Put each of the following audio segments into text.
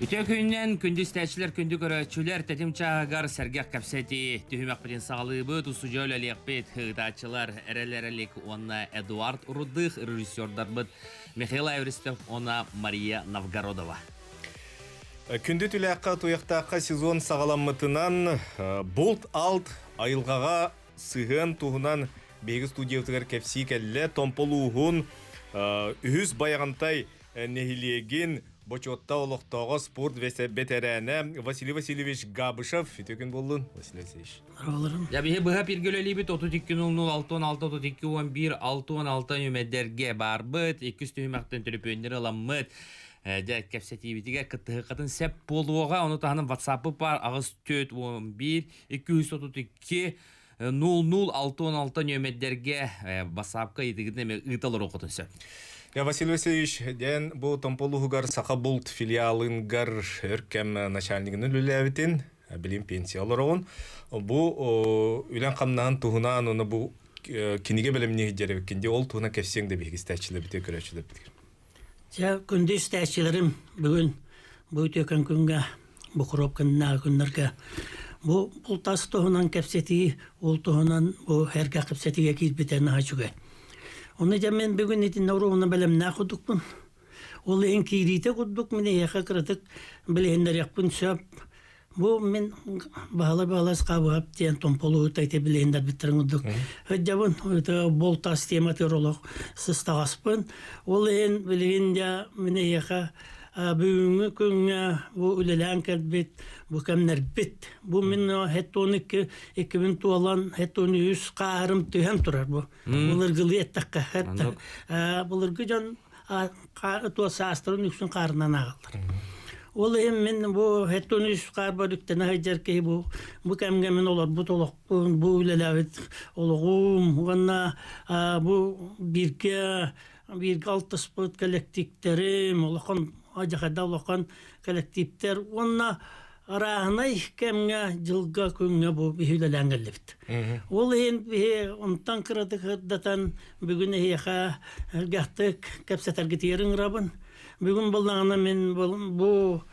Үтүө күнүнэн күндү истээччилэр, күндү көрөөччүлэр, тэтим чааһыгар сэргэх кэпсэтии түһүмэхпитин саҕалыыбыт, устудьуо үлэлиэхпит, ыытааччылар Эрэл Эрэлик уонна Эдуард Рудых, режиссердарбыт Михаил Эверстов уонна Мария Новгородова. Күндү түлээххэ туйахтаахха сезон саҕаламмытынан булт-алт айылҕаҕа сыһыан туһунан биһиги студиябытыгар кэпсии кэллэ. Томполууһун үһүс Байаҕантай нэһилиэгин бочуотта олохтооҕо спорт бэтэрээнэ Василий Васильевич Габышев. Үтүө күн буоллун, Василий Васильевич. Я биһи быһа пиргөлөлүүбүт 32 00 66 32 11 66 нүмердэргэ барбыт, иккис түһүмэхтэн төлөпүөннэр ыламмыт. Дьэ, кэпсэтиибитигэр кыттыһыккатын сеп буолуоҕа. Ону таһынан WhatsApp бар 8 4 11 232 00 66 нүөмэрдэргэ WhatsApp-ка ыйытыгытын эмиэ ыыта олоруоххутун сөп. Я Василий Васильевич, дьэн бу Томполуһугар Саха булт филиалынгар өр кэм начальнигын үлэлээбитин, билим пенсия олороҕун. Бу үлэн хамнаһын туһунан уну бу кинигэ бэлэмниир дьэребиккин ди ол туһунан кэпсиэҥ да биһиги истээччилэрбитигэр көрөөччүлэрбитигэр. Дьэ, күндү истээччилэрим, бүгүн бу үтүөкэн күҥҥэ, бу куруопканнааҕы күннэргэ бу бултас туһунан кэпсэтии, ол туһунан бу эргэ кэпсэтиигэ киирбитэ наһаа үчүгэй. Ону дьэ мин бүгүн итиннэ уруһуна бэлэмнээх курдукпун. Ол иһин киириитэ курдук мин эһиэхэ кыратык билиһиннэриэхпин сөп. Бу мин Баһылай Баһылай Хабыһап диэн томполуу ити билиһиннэрбиттэрин курдук сылдьабын. Болтас тематыгар олох сыстаҕаспын. Ол иһин билигин дьэ мин эһиэхэ бүгүҥҥү күҥҥэ бу үлэлээн кэлбит бу кэмнэрбит. Бу мин хеттон икки иккибин туолан хеттон үс хаарым түһэн турар бу. Былыргылыы эттэххэ былыргы дьон туо саастарын үксүн хаарынан ааҕаллар. Ол иһин мин бу хеттон үс хаарбар үктэнэ сылдьар киһи бу бу кэмҥэ мин олорбут олохпун, бу үлэлээбит олоҕум уонна бу бииргэ бииргэ алтыспыт кэлэктииптэрим, улахан адьахайда улахан кэлэктииптэр уонна арааһынай кэмҥэ, дьылга, күҥҥэ бу биһи үлэлээн кэллибит. Ол иһин биһи онтон кыратык сырдатан бүгүн эһиэхэ элбэхтик кэпсэтэргитигэр ыҥырабын. Бүгүн буллаҕына мин бу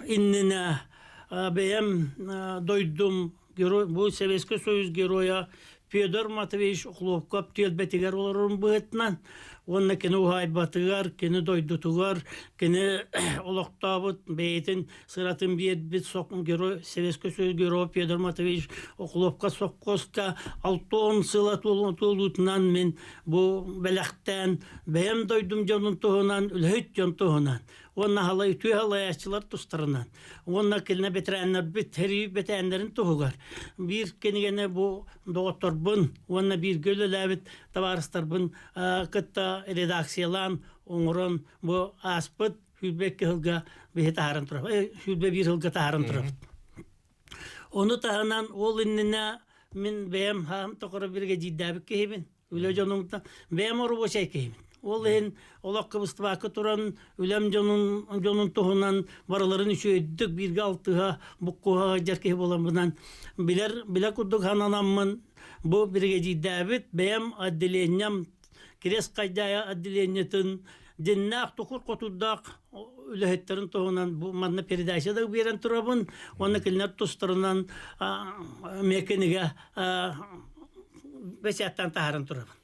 иннинэ бэйэм дойдум герой бу Советский Союз геройа Федор Матвеевич Охлопков түөлбэтигэр олорорун быһыытынан уонна кини уһаайбатыгар, кини дойдутугар, кини олохтообут бэйэтин сыратын биэрбит герой Советский Союз геройа Федор Матвеевич Охлопка сопхуоска 60 сыла туолуутунан мин бу бэлэхтээн бэйэм дойдум дьонун туһунан, үлэһит дьон туһунан уонна халай үтүө халайааччылар тустарынан уонна кинилэр бэтэрээннэрбит сэрии бэтэрээннэрин туһугар биир кинигэни бу доҕотторбун уонна бииргэ үлэлээбит табаарыстарбын кытта редакциялаан оҥорон бу ааспыт 22 сылга биһи таһааран турабыт 21 сылга таһааран турабыт. Ону таһынан ол иннинэ мин бэйэм хаһан тохоро биригэдьиирдээбит киһибин. Үлэ дьонуҥтан бэйэм оробуочай киһибин. Ол иһин олох кыбыстыбакка туран үлэм дьонун дьонун туһунан барыларын үчүгэйдик бииргэ алтыһа буккуһа сылдьар киһи буоламмынан билэр билэ курдук сананаммын бу биригэдьиирдээбит бэйэм отделением Кириэс Хайдаайа отделениетын дьиннээх тукур хотурдаах үлэһиттэрин туһунан бу манна передача да биэрэн турабын уонна кинилэр тустарынан эмиэ кинигэ бэчээттэн таһааран турабын.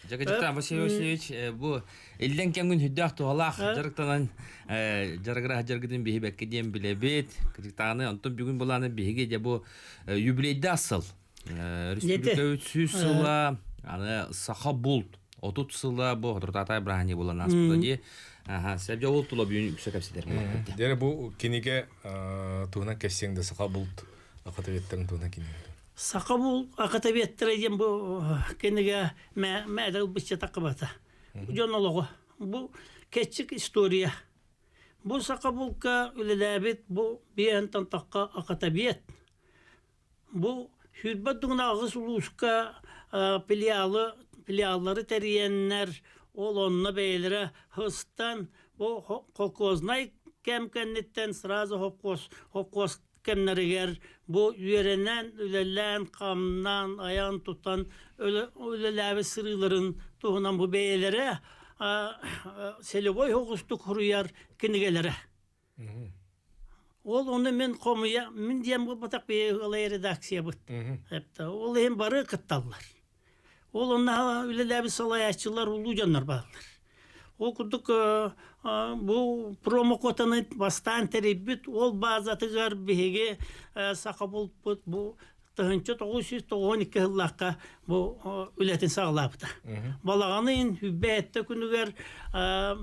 Дьакыдьыктаан Василий Васильевич, бу иллэҥ кэмҥин сүрдээх туһалаах дьарыктанан дьарыгыраах дьарыгытын биһи бэккэ диэн билэбит. Кырдьыктааны онтон бүгүн былааны биһиги дьэ бу юбилейдаах сыл. Республика 300 сыла, аны саха булт 30 сыла бу Хотуртаатай бырааһынньык буолан ааспыта дии. Аха, сәбдьэ ол тула бүгүн үксэ кэпсэтэр буоллахпыт. Дьэ бу кинигэ туһунан кэпсиэҥ да саха булт академияттарын туһунан кинигэ. Саха бул академияттара диэн бу кинигэ мээдэл бычча тақыбата. Дьон олоҕо. Бу кеччик история. Бу саха булка үлэлээбит бу биэһэн тахха академият. Бу сүүрбэ дугунааҕы улууска филиалы филиаллары тэрийэннэр ол онно бэйэлэрэ һыстан бу холкуознай кэм кэнниттэн сразу холкуос холкуос кэмнэригэр бу үөрэнэн, үлэлээн, хамнаан, айан-тутан үлэлээбит сырыыларын туһунан бу бэйэлэрэ селевой соҕустук суруйар кинигэлэрэ. Ол ону мин хомуйа, мин диэн буолбатах бэйэ редакциябыт. Ол иһин бары кытталлар. Ол онно үлэлээбит салайааччылар улуу дьоннор бааллар. Ол курдук бу промокотаны бастаан тэрийбит ол базатыгар биһиги саха булпут бу 1992 сыллаахха бу үлэтин саҕалаабыта. Балаҕан ыйын үбээтте күнүгэр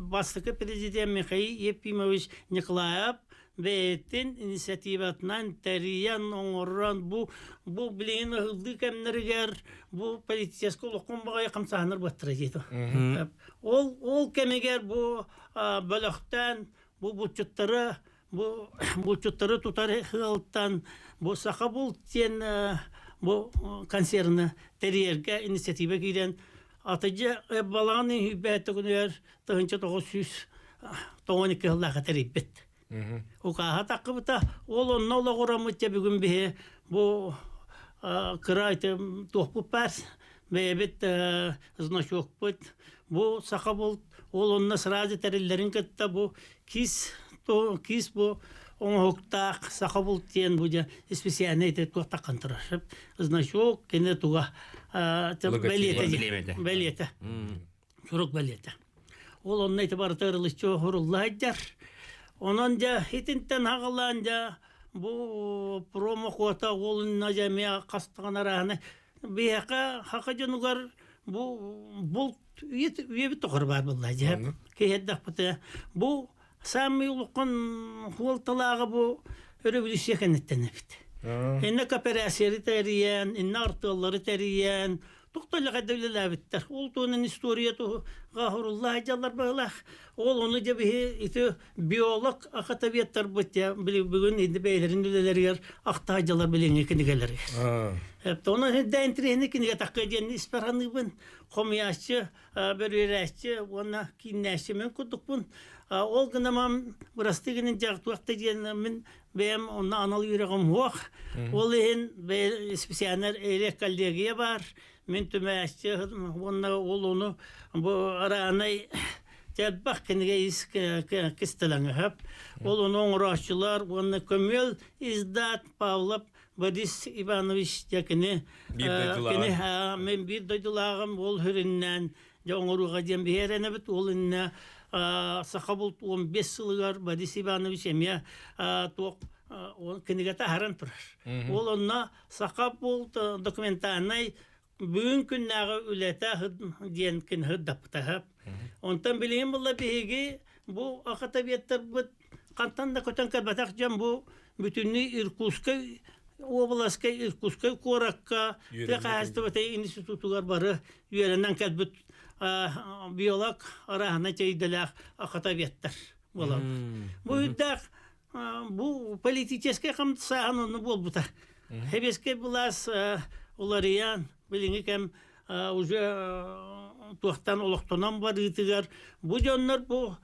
бастакы президент Михаил Ефимович Николаев бэйэтин инициативатынан тэрийэн оҥорон бу бу билигин ыһыллыы кэмнэригэр бу политическай олоххун баҕайы хамсааһыннар буоттара диэтэ. Ол ол кэмигэр бу бөлөхтөөн бу булчуттары бу булчуттары тутар ыалтан бу саха булт диэн бу концерны тэрийэргэ инициатива киирэн атыдьы балаҕан үһүйбээтэ күнүгэр 1992 сыллаахха тэрийбит. Укааһа таххыбыта ол онно олоҕураммыт дьэ бүгүн биһи бу кыра ити туохпут баар бэйэбит значокпут бу саха булт ол онно сразу тэриллэрин кытта бу кис кис бу оҥоһуктаах саха булт диэн бу дьэ специальный ити туох таххан турар значок кини туга бэлиэтэ бэлиэтэ сурук бэлиэтэ ол онно ити барыта ырылыччы оһорулла сылдьар онон дьэ итинтэн аҕалаан дьэ бу промокота ол инна дьэ эмиэ хастаҕын арааһына биһиэхэ хака дьонугар бу булт үйэбит тухары баар буолла дьэ киһи бу Саамай улахан суолталааҕа бу өрөбүлүссүйэ кэнниттэн эбит. Иннэ кооперацияны тэрийэн, иннэ артыаллары тэрийэн, туох да хайда үлэлээбиттэр. Ол туһунан история туһуга сылдьаллар быһыылаах. Ол ону дьэ биһи ити биолог академиктарбыт дьэ бүгүн инди бэйэлэрин үлэлэригэр ахта сылдьаллар билиҥҥи кинигэлэригэр. Онон да интириэһинэй кинигэ такка диэн испэр саныыбын. Хомуйааччы бөрүөрээччи уонна кииннээччи мин курдукпун. Ол гынамам бырастыы гынан дьаҕтуох да диэн мин бэйэм онно анал үөрэҕим суох. Ол иһин специальнай коллегия баар. Мин түмээччи уонна ол ону бу араанай элбэх кинигэ ис кистэлэҥэ Ол ону оҥорооччулар уонна көмүөл издат Павлов Борис Иванович дьэ кини кини мен биир дойдулааҕым ол хүрүннээн дьэ оҥорууга диэн биһи эрэнэбит ол иннэ саха булт 15 сылыгар Борис Иванович эмиэ туох кинигэ таһааран турар. Ол онно саха булт документальнай бүгүн күннээҕи үлэтэ диэн кини сырдаппыта. Онтон билигин буолла биһиги бу академиктарбыт хантан да көтөн кэлбэтэх дьон бу бүтүннүү Иркутскай уобаласка Иркутскай куоракка тыа хаһаайыстыбата институтугар бары үөрэнэн кэлбит биолог арааһына чэйдэлээх академиктар буолаллар. Бу үрдээх бу политическай хамсааһын онно буолбута. Сэбиэскэй былаас уларыйан, билиҥҥи кэм уже туохтан олохтонон барыытыгар бу дьоннор бу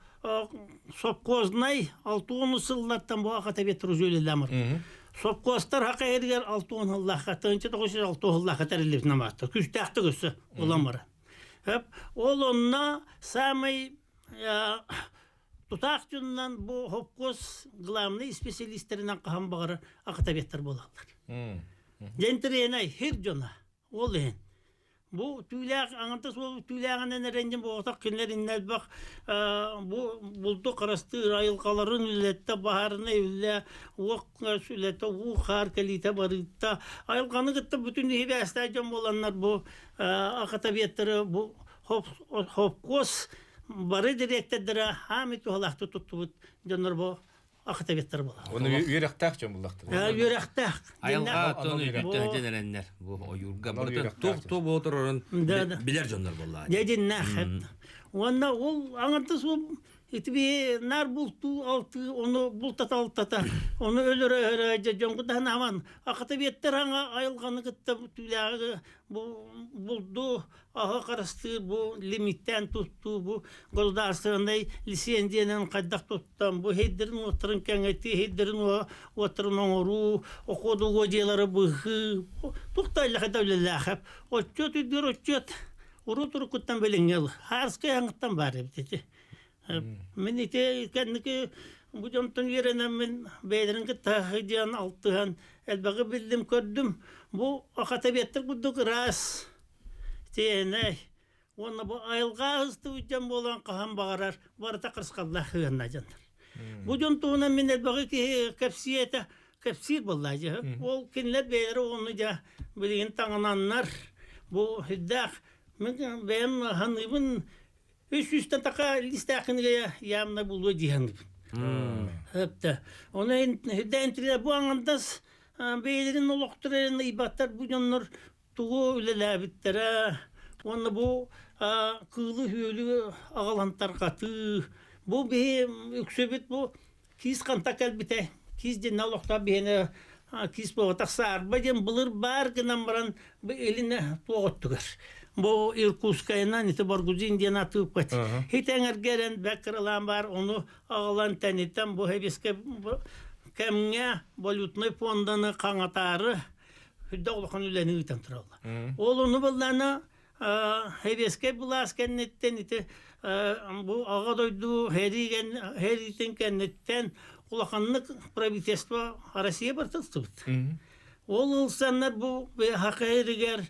совхознай 60 сыллартан бу академия үлэлээн Совхозтар хака эригэр 60 сыллаахха, 1960 сыллаахха тэриллибит намааттар. Күстээхтик өссө улам бара. Ол онно самый Тутаах дьонунан бу хопкуос главный специалистэринэн хаһан баҕарар академиктар буолаллар. Дьэнтириэнэй хир дьоно ол иһин. Бу түүлээх аҥарда суол түүлээҕинэн эрэнньин буолбатах кинилэр иннэ элбэх бу булду харастыыр айылҕаларын үлэтэ баһаарынай үлэ уох үлэтэ уу хаар кэлиитэ барыыта айылҕаны кытта бүтүн иһибээстээх дьон буоланнар бу академиктары бу хопкуос бары дириэктэрдэрэ хаамый туһалаахтык туттубут дьоннор бу академиктар буолар. Оны үөрэхтээх дьон буллахтар. Үөрэхтээх. Айылҕа тону үттэһден эрэннэр. Бу ойуурга барытын туох туох буолан билэр дьоннор буоллаа. Дединнээх. Уонна ол аҥардас ол ити наар бултуу алтыы ону бултата алтата ону өлөрө өлөрө дьон кутаһын аман академиктар аҥа айылҕаны кытта түүлээҕи бу булду аһы харыстыыр бу лимиттээн туттуу бу государственнай лицензиянан хайдах туттан бу хейдерин уоттарын кэҥэтии хейдерин уоттарын оҥоруу охуодугуодьуйалары быһыы туох да иллэхэ үлэлээхэп отчуот үрдүгэр отчуот урут уруккуттан билиҥҥи хаарыскай аҥыттан баар эбит ити мин ити кэнники Бу дьонтон үөрэнэммин бэйэлэрин кытта сылдьан алтыһан элбэҕи биллим көрдүм. Бу Ахатабиаттар курдук ыраас, тиэнэй уонна бу айылҕа ыһыстыбыт дьон буолан хаһан баҕарар барыта харысхаллаах сыһыаннаах дьоннор. Бу дьон туһунан мин элбэҕи киһи кэпсиэ этэ, кэпсиир буоллаа дьэ. Ол кинилэр бэйэлэрэ ону дьэ билигин таҥынаннар бу сүрдээх мин бэйэм саныыбын үс сүүстэн така лиистээх кинигэ явно булуо дии саныыбын. Өптө. Оны үрдээн бу аҥардас бэйэлэрин олохторун ыйбаттар бу дьоннор тугу үлэлээбиттэрэ уонна бу кыылы-сүөлү аҕалан тарҕатыы бу биһи үксүбүт бу киис ханта кэлбитэ киис диэн олохтоох биһиэнэ киис буолбатах саарба диэн былыр баар гынан баран бу илин туох өттүгэр бу Иркутскайынан ити Баргузин диэн атыыппыт хит эҥэргэ эрэн бэк кыралаан баар ону аҕалан тэнитэн бу хэбискэ кэмҥэ валютнай фонданы хаҥатаары үрдэ улахан үлэни ыытан тураллар. Ол ону быллаана Сэбиэскэй былаас кэнниттэн ити бу Аҕа дойду сэриитин кэнниттэн улаханнык правительство Россия бартылтыбыт. Ол ылсаннар бу ХХРигэр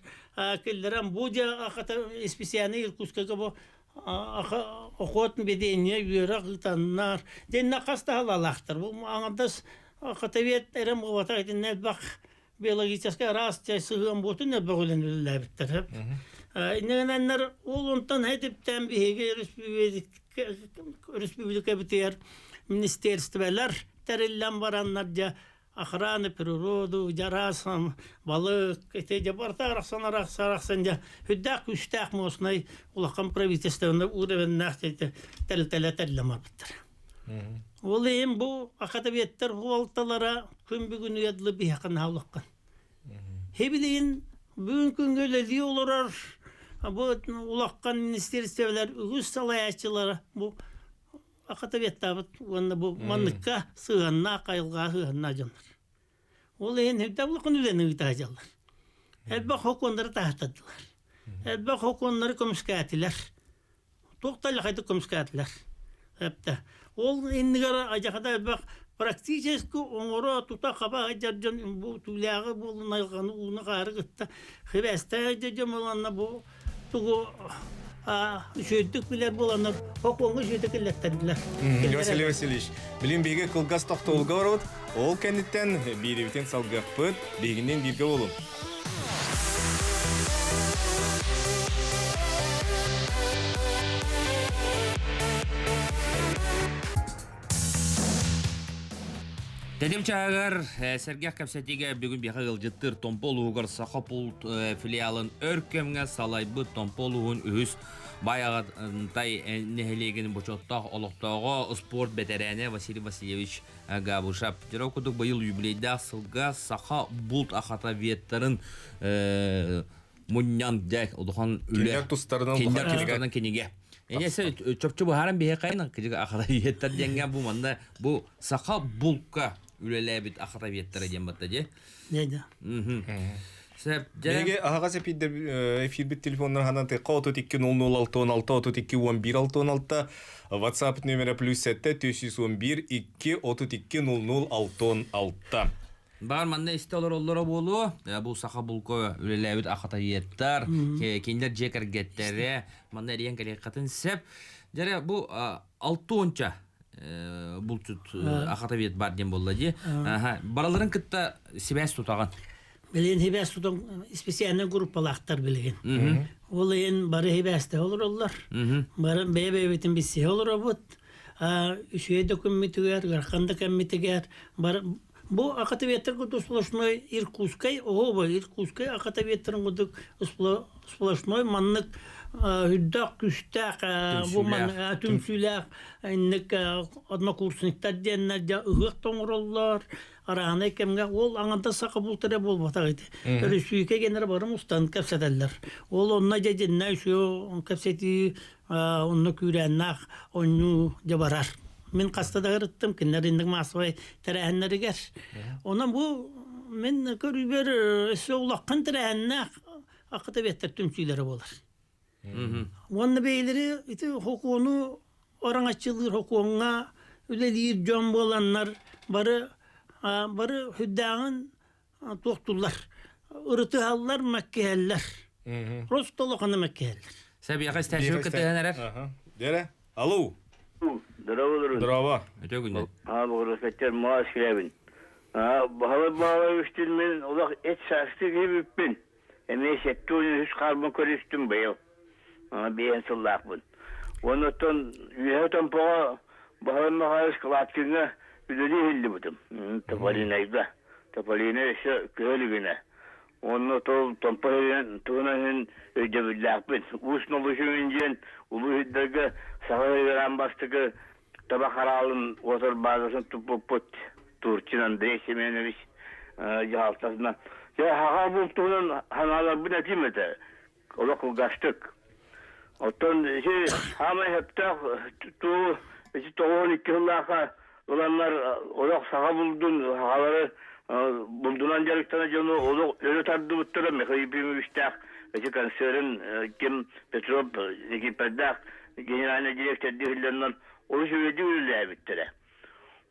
киллэрэн бу дьэ ахата специальный Иркутскайга бу охот ведение үөрэх ыытаннар дэннэ хас да халалаахтар. Бу аҥардас хатавет эрэ буолбатах итиннэ элбэх биологическай араас сыһыан буотун элбэх үлэни үлэлээбиттэр. Иннигинэннэр ол онтон этиптэн биһиги республикабытыгар министерстволар тэриллэн бараннар дьэ охраны природу, дьараас балык, ити дьэ барыта арахсан арахсан арахсан дьэ үрдээх күүстээх муоснай улахан правительственный уровеннаах тэрилтэлэр тэриллэн барбыттар. Ол иһин бу академиктар буолталара күн бүгүнүгэр дылы биһиэхэ наһаа улахан. Хибилигин бүгүн күҥҥэ үлэлии олорор бу улахан министерстволар үгүс салайааччылара бу академиктаабыт уонна бу манныкка сыһыаннаах айылҕаҕа сыһыаннаах дьоннор. Ол иһин үрдэ улахан үлэни ыыта сылдьаллар. Элбэх хокуоннары таһаттардылар. Элбэх хокуоннары көмүскээтилэр. Туох да лахайдык көмүскээтилэр. Эптэ. Ол иннигэр адьахата элбэх практически оҥоро тута хаба сылдьар дьон бу түүлээҕи буолун айылҕаны ууну хаары кытта хибээстээх дьон буоланна бу тугу үчүгэйдик билэр буоланнар хокуоҥҥа үчүгэйдик киллэртэрдилэр. Василий Васильевич, билин биһиги кылгас тохтобулга барабыт. Ол кэнниттэн биирибитин салгыахпыт, биһигинниин бииргэ буолуҥ. Тэтим чааһыгар сэргэх кэпсэтиигэ бүгүн биһиэхэ ыалдьыттыыр Томпо улууһугар Саха пулт филиалын өр кэмҥэ салайбыт Томпо улууһун үһүс Байаҕантай нэһилиэгин бочуоттаах олохтооҕо спорт бэтэрээнэ Василий Васильевич Габышев. Дьоро курдук быйыл юбилейдаах сылга Саха булт ахата веттарын мунньан дьэ улахан үлэ кинилэр тустарынан кинилэр тустарынан кинигэ Энесе чопчу быһааран биһиэхэ кыдьык ахатавиеттар диэҥҥэ бу манна бу саха булка үлэлээбит ахатавиеттара диэн батта дии. Дьэ. Сеп Биһиги аһаҕас эфирдер эфирбит телефоннар ханан тыка 32 00 6 16 32 11 66 WhatsApp номера плюс 7 411 2 32 00 66. Баар манна истэ олороллоро буолуо. Бу саха булка үлэлээбит ахатайыаттар, кинилэр дьиэ кэргэттэрэ манна эрийэн кэлиэххитин сөп. Дьэрэ бу алтуонча булчут ахатавиет бар диэн буолла дии. Бараларын кытта сибээс тутаҕын. Билигин сибээс тутан специальный группалаахтар билигин. Ол иһин бары сибээстэһэ олороллор. Бары бэйэ-бэйэбитин билсиһэ олоробут. Үчүгэй да күммүтүгэр, ыарахан да кэммитигэр бары Бу акатаветтар курдук сплошной Иркутскай, оһуобай Иркутскай акатаветтарын курдук сплошной маннык үрдээх күүстээх бу түмсүүлээх инник однокурсниктар диэннэр дьэ ыһыах тоҥороллор араанай кэмҥэ ол аҥардас саха бултара буолбатах ити өрөспүүбүлүкэ генера бары мустан кэпсэтэллэр ол онно дьэ дьиннэ үчүгэй кэпсэтии онно күүрээннээх оонньуу дьэ барар. Мин хаста да ырыттым, кинилэр инник массовай тэрээһиннэригэр. Онон бу мин көрүүбэр өссө улахан тэрээһиннээх академиктар түмсүүлэрэ буолар. Уонна бэйэлэри ити хокуону ораҥаччылыыр хокуоҥҥа үлэлиир дьон буоланнар бары бары сүрдээҕин туохтуллар ырытыһаллар мэккиһэллэр просто улахана мэккиһэллэр Сәбиэхэ истээччи кытыһан эрэр. Дere. Алло. Здорово, Здорово. Өтө күннэн. Аа, бугурусаттар маас килэбин. Аа, баһылай баалай үстүн мен олох эт саастыы киһибиппин. Эмиэ 73 хаарбын көрүстүм быйыл. Аа, биэн сыллаахпын. Оннуттан үөһэ Томпоҕо Баһылай Михайлович Кладкиҥҥа үлэлии иһиллибитим. Тополинайга. Тополина өссө көһө илигинэ. Онно тол Томпо туһунан иһин өйдөбүллээхпин. Уус Нолушевин диэн улуу иһирдэргэ саха сиригэр бастакы таба хараалын уотар базасын туппуппут Турчин Андрей Семенович дьаһалтасынан. Дьэ, хаха бултуһунан ханааларбын этим этэ. Олох кылгастык. Оттон ити хаамай сөптөөх туу ити 92 сыллаахха ыланнар олох саха булдун сахалары булдунан дьарыктана дьону олох өрө тардыбыттара Михаил Ефимовичтаах ити концерн ким Петров Никифордаах генеральный директордыы иһиллэннэн олус үөдүү үлэлээбиттэрэ.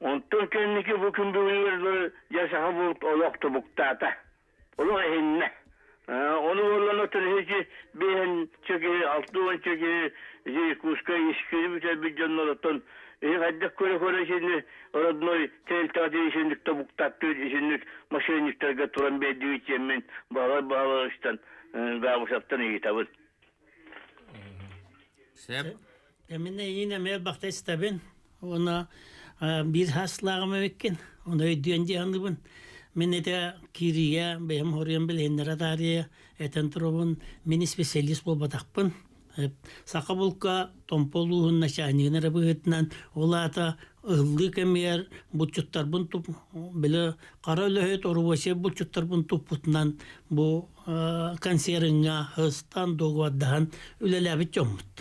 Онтон кэнники бу күн бүгүнүгэр дьэ саха булт олох тобуктаата. Олох эһиннэ. Ону буоллан оттон биэһин чөкиһи, 60 чөкиһи Иркутскай искири бүтэрбит дьоннор оттон иһи хайдах көрө-көрө исинни родной тэрилтэҕэ исинник тобуктаттыыр исинник мошенниктарга туран биэрдибит диэммин баһылар-баһыларыстан Габышевтан ыйытабын. Сеп. Мин эйиин эмиэ элбэхтэ истэбин. Уонна биир хаслааҕым эбиккин. Ону өйдүөн дии саныыбын. Мин этэ киириигэ бэйэм хоруйан билиһиннэрэ таарыйа этэн турабын. Мин специалист буолбатахпын. Саха булка Томпо улууһун начальнигын эрэ быһыытынан ол аата ыһыллыы кэмигэр булчуттарбын туп били хара үлэһит оруосия булчуттарбын туппутунан бу консервҥа ыстан дуогубардаһан үлэлээбит дьоммут.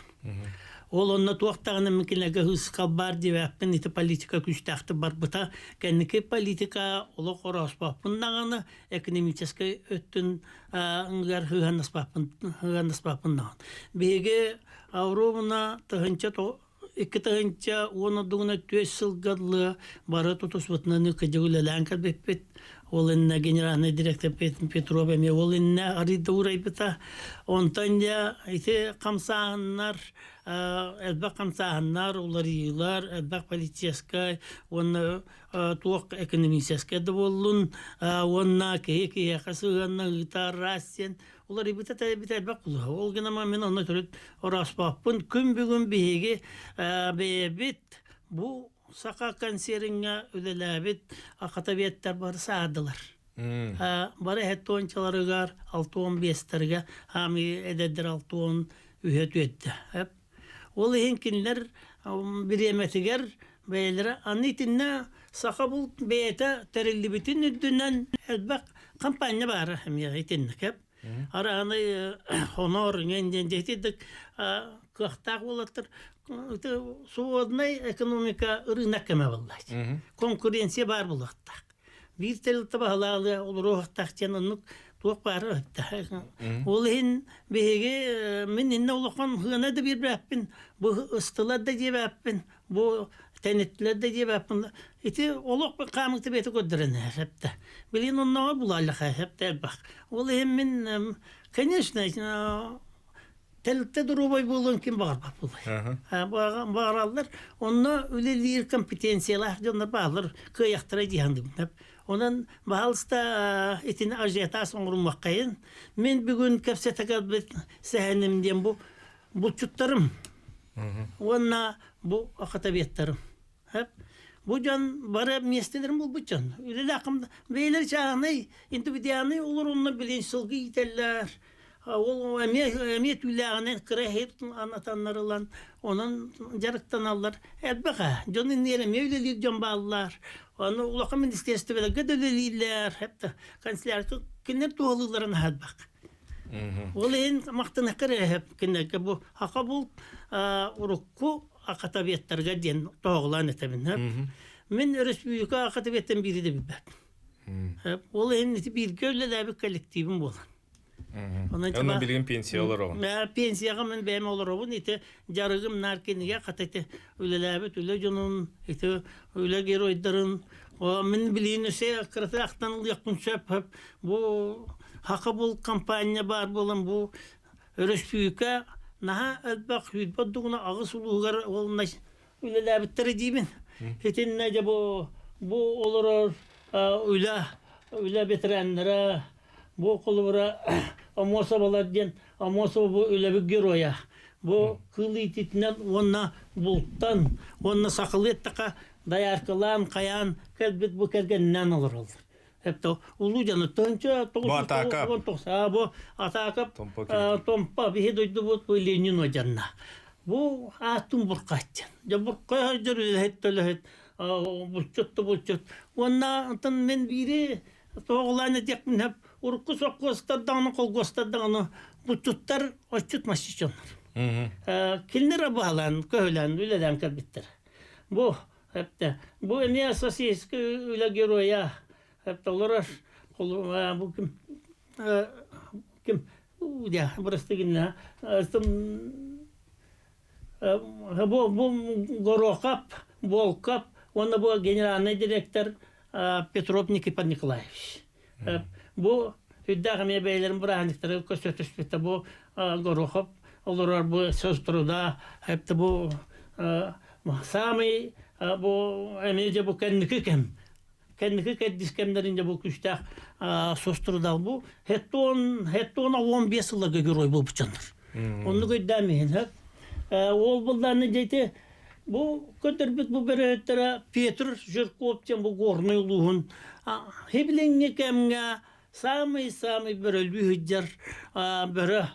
Ол онно туох даҕаны микилэргэ һыыскал баар диэбэппин ити политика күүстээхтик барбыта. Кэнники политика олох орооспоппун даҕаны экономическай өттүн ыгар һыһаннаспаппын һыһаннаспаппын даҕаны. Биһиги Авровна тыһынча 2010 түөс сылга дылы бары тутуспутунан ыкыдьык үлэлээн кэлбиппит. Ол иннэ генеральный директор Петров эмиэ ол иннэ арыйда уурайбыта. Онтон дьэ ити хамсааһыннар элбэх хамсааһыннар, уларыйыылар, элбэх политическай уонна туох экономическай да буоллун уонна киһи киһиэхэ сыһыанна ыытар раз диэн уларыйбыта тэйбитэ элбэх кулуһа. Ол гынан мин онно төрүт орооспоппун. Күн бүгүн биһиги бэйэбит бу саха консервиҥҥа үлэлээбит акатабиэттэр бары саадылар. Бары эһэттуончаларыгар, 65-тэргэ, хаамыы эдэрдэр 63-үһэ түөттэ. Ол иһин кинилэр бириэмэтигэр бэйэлэрэ аны итиннэ саха булт бэйэтэ тэриллибитин үрдүнэн элбэх компания баара эмиэ итиннэ кэп. Арааны хонор иҥэн диэн дьиэтидик кыахтаах уолаттар свободнай экономика ырыынак кэмэ буоллач. Конкуренция баар буолуохтаах. Биир тэрилтэ баһылаалыа олоруохтаах диэн оннук туох баара Ол иһин биһиги мин иннэ улахан хыана да биэрбэппин, бу ыстылар да диэбэппин, бу тэниттилэр да диэбэппин. Ити олох хаамыкты бэйэтэ көрдөрөн эһэптэ. Билигин онноҕо булааллаха эһэптэ элбэх. Ол иһин мин, конечно, тэрилтэ доруобай буолуон ким баҕарбат буолай. Баҕараллар. Онно үлэлиир компетенциялаах дьоннор бааллар, кыайахтара дии саныыбын. Онон баһаалыста итини ажиотаж оҥоруммаккайын. Мин бүгүн кэпсэтэ кэлбит сэһэним диэн бу булчуттарым уонна бу акатабиаттарым. Бу дьон бары миэстэлэрин булбут дьон. Үлэлээх бэйэлэр чааһынай индивидуальнай олорунна билин сылгы иитэллэр. Ол эмиэ эмиэ түүлээҕинэн кыра иһит анатаннарылан онон дьарыктаналлар. Элбэх ээ. Дьон иннигэр эмиэ үлэлиир дьон бааллар. Аны улахан министиэристибэлэргэ да үлэлииллэр. Хепта канцелярка кинилэр туһалыылларын аһарбах. Ол иһин махтаныахха эрэ кинилэргэ бу хака булт урукку акатабиаттарга диэн тоһоҕолоон этэбин. Мин өрөспүүбүлүкэ акатабиаттан биири да билбэппин. Ол иһин ити бииргэ үлэлээбит коллективым буолан. Онно билигин пенсия олороҕун. Пенсияҕа мин бэйэм олоробун. Ити дьарыгым наар кинигэ хата ити үлэлээбит үлэ дьонун, ити үлэ геройдарын мин билиин өсө кырата ахтан ылыахпын сөп. Бу Хакабул компания баар буолан бу өрөспүүбүлүкэ наһаа элбэх сүүрбэ ордугуна аҕыс улууһугар уонна үлэлээбиттэрэ диибин. Итиннэ дьэ бу бу олорор үлэ үлэ ветераннара бу холобура Амосовалар диэн Амосова бу үлэбит геройа. Бу кыыл иититинэн уонна бултан уонна сахалыы эттэххэ дояркалаан хайаан кэлбит бу кэргэнинээн олороллор. Это улуу дьону тыһыынча Бу Атаакап. Бу Атаакап Томпа биһи дойдубут бу Ленин одьанна. Бу ааттын буркааччын. Дьэ буркай дьөр үлэһит төлөһүт булчут да булчут. Уонна онтон мен биири тоҕулаан этиэхпин сөп урукку сопхуостардаҕына колгуостардаҕына булчуттар отчут масчичоннор. Кинилэр абаалаан көһүлээн үлэлээн кэлбиттэр. Бу Эптэ бу эмиэ сосиска үлэ геройа олорор бу ким ким дя бырастыгынна бу бу Горохов Волков уонна бу генеральный директор Петров Никифор Николаевич бу үрдээх эмиэ бэйэлэрин бырааһынньыктары көрсө түспүттэ бу Горохов олорор бу соцтруда эптэ бу Саамай бу эмиэ дьэ бу кэнники кэм кэнники кэрдиис кэмнэрин дьэ бу күүстээх сострудал бу хеттон хеттон 15 сылларга герой буолбуччаннар. Оннук өйдөөн иһин ол булдааны дьэти бу көтөрбүт бу бөрөһүттэрэ Петр Жирков диэн бу горный улууһун хибилиҥҥи кэмҥэ самый-самый бөрөлүү сылдьар бөрө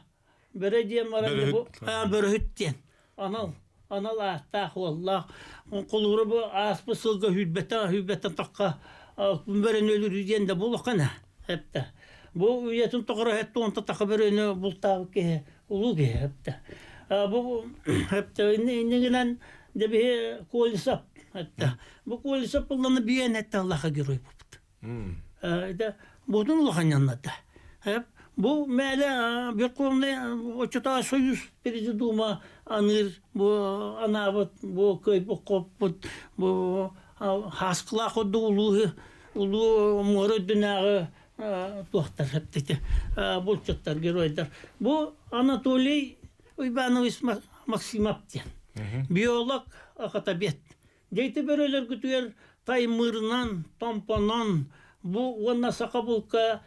Бөрө диэн баран бу бөрөһүт диэн анал анал ааттаах уоллаах холура бу ааспыт сылга сүүрбэттэн сүүрбэттэн тахха бөрөнү өлөрүү диэн да буолуохха эптэ бу үйэтин тоҕоро хэттэ уонта таха бөрөнү бултаабыт киһи улуу киһи эптэ бу эптэ иннигинэн дэ биһи Колесов эптэ бу Колесов булланы биэн этте Аллаха герой буолбут Бутун улаханнаннарда. Бу мээлэ Верховный оччотоо Союз Президума аныыр бу анаабыт бу кыайбыт хоппут бу Хаскылаах курдук улуу улуу муора үрдүнээҕи туохтар эптити булчуттар геройдар. Бу Анатолий Иванович Максимов диэн биолог охотобед Дьэ ити бөрөлөргүтүгэр Таймыырынан, Томпонон бу уонна саха булка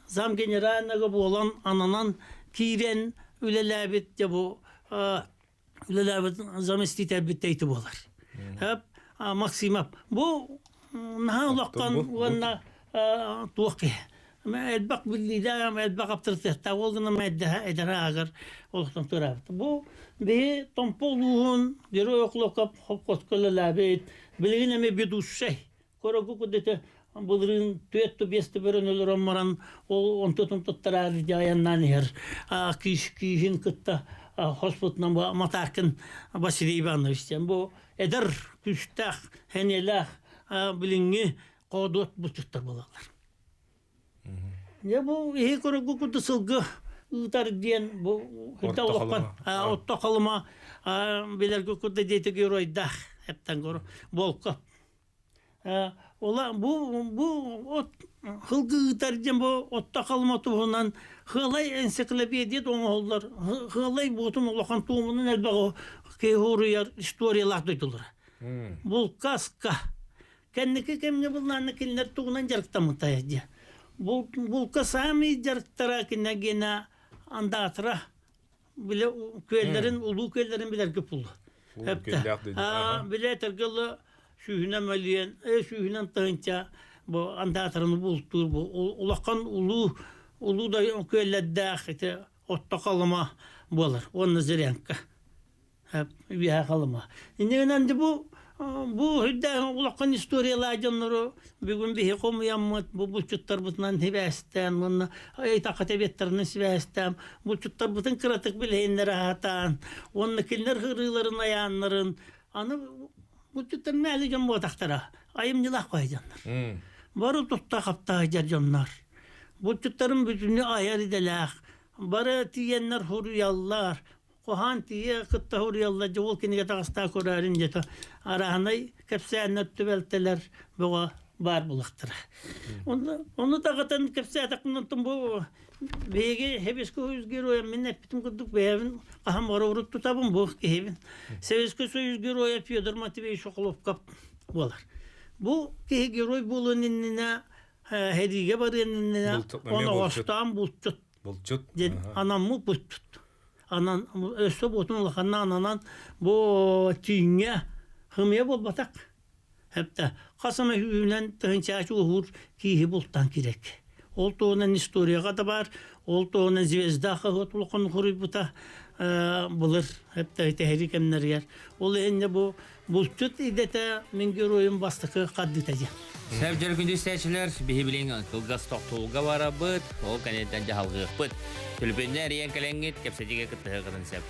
замгенерального буолан ананан киирэн үлэлээбит дьэ бу үлэлээбит заместителбит ити буолар. Максимов бу наһаа улахан уонна туох киһи элбэх биллиилээх, элбэх аптарытыаттаах ол гынан эдэрэ аагар олохтон туораабыт. Бу биһи Томпо улууһун Герой Охлоков холкуоска үлэлээбит, билигин эмиэ ведущай. Корогу кудете былырыын түөрт биэс бөрөн өлөрөн баран ол онтутун туттараары айаннаан иһэр кииһин кытта хоспутунан бу Матаркин Василий Иванович диэн бу эдэр күүстээх сэниэлээх билиҥҥи хоодуот булчуттар буолаллар. Дьэ бу иһи көрөргө курдук сылгы ыытар диэн бу Орто улахан Халыма. Орто Халыма билэргэ курдук диэти геройдаах эптэн көрө Волков. Ола бу бу от сылгы ыытар диэн бу Орто Халыма туһунан Хыалай энциклопедия оҥоһуллар. Хыалай буотун улахан туомунан элбэх киһи уруйар историялаах дойдулара. Булкаска Кэнники кэмҥэ былаанна кинилэр тугунан дьарыктаммыттара дии. Булка саамай дьарыктара кинилэр гена андаатыра биле күөллэрин улуу күөллэрин билэргэ пулу. Биле этэргэ сүүһүнэн мөлүйүөн, сүүһүнэн тыһыынча бу андаатыраны бултуур бу улахан улуу улуу да күөллэрдээх ити отто халыма буолар уонна зырянка. Үөһэ Халыма. Иннигинэн бу бу үрдээх улахан историялаах дьоннору бүгүн биһи хомуйаммыт бу булчуттарбытынан сибээстээн уонна ыйтахха тэбиэттэринэн сибээстээн булчуттарбытын кыратык билиһиннэрэ сатаан уонна кинилэр ырыыларын айааннарын аны булчуттар мээлэ дьон буотахтара айымньылаах баай дьоннор бары тутта хаптаах дьоннор булчуттарын бүтүннүү айар идэлээх. Бары тиийэннэр хуруйаллар. Хоһоон тиийэ кытта хуруйаллар дьэ ол кинигэ таҕыстаа көрөөрүн дьэ арааһынай кэпсээннэр түбэлтэлэр бөҕө баар булахтара. Ону даҕатан кэпсээтэхпинэ онтон бу биһиги Сэбиэскэй Союз геройа мин эппитим курдук бэйэбин хаһан бары урут тутабын бу киһибин. Советский Союз геройа Федор Матвеевич Охлопков буолар. Бу киһи герой буолуон иннинэ сэриигэ барыан иннинэ оноҕостоон булчут Булчут. диэн анаммыт булчут. Анан өссө буотун улаханна ананан бу түүҥҥэ хымыйа буолбатах. Хэптэ хас эмэ үүнэн тыһынчаачы уһуур кииһи бултаан кирек. Ол туһунан историяҕа да баар, ол туһунан Звезда хаһыат улахан хоруйбута былыр хэптэ тэһэри кэмнэригэр. Ол иһиннэ бу булчут идэтэ мин геройум бастакы хардыыта диэн. Сәп дьэр күндү истээччилэр, биһи билин кылгас тохтуулга барабыт, ол кэнниттэн дьаһалгыахпыт. Төлөпүөннэ эрийэн кэлэҥҥит, кэпсэтиигэ кыттыһыаххытын сөп.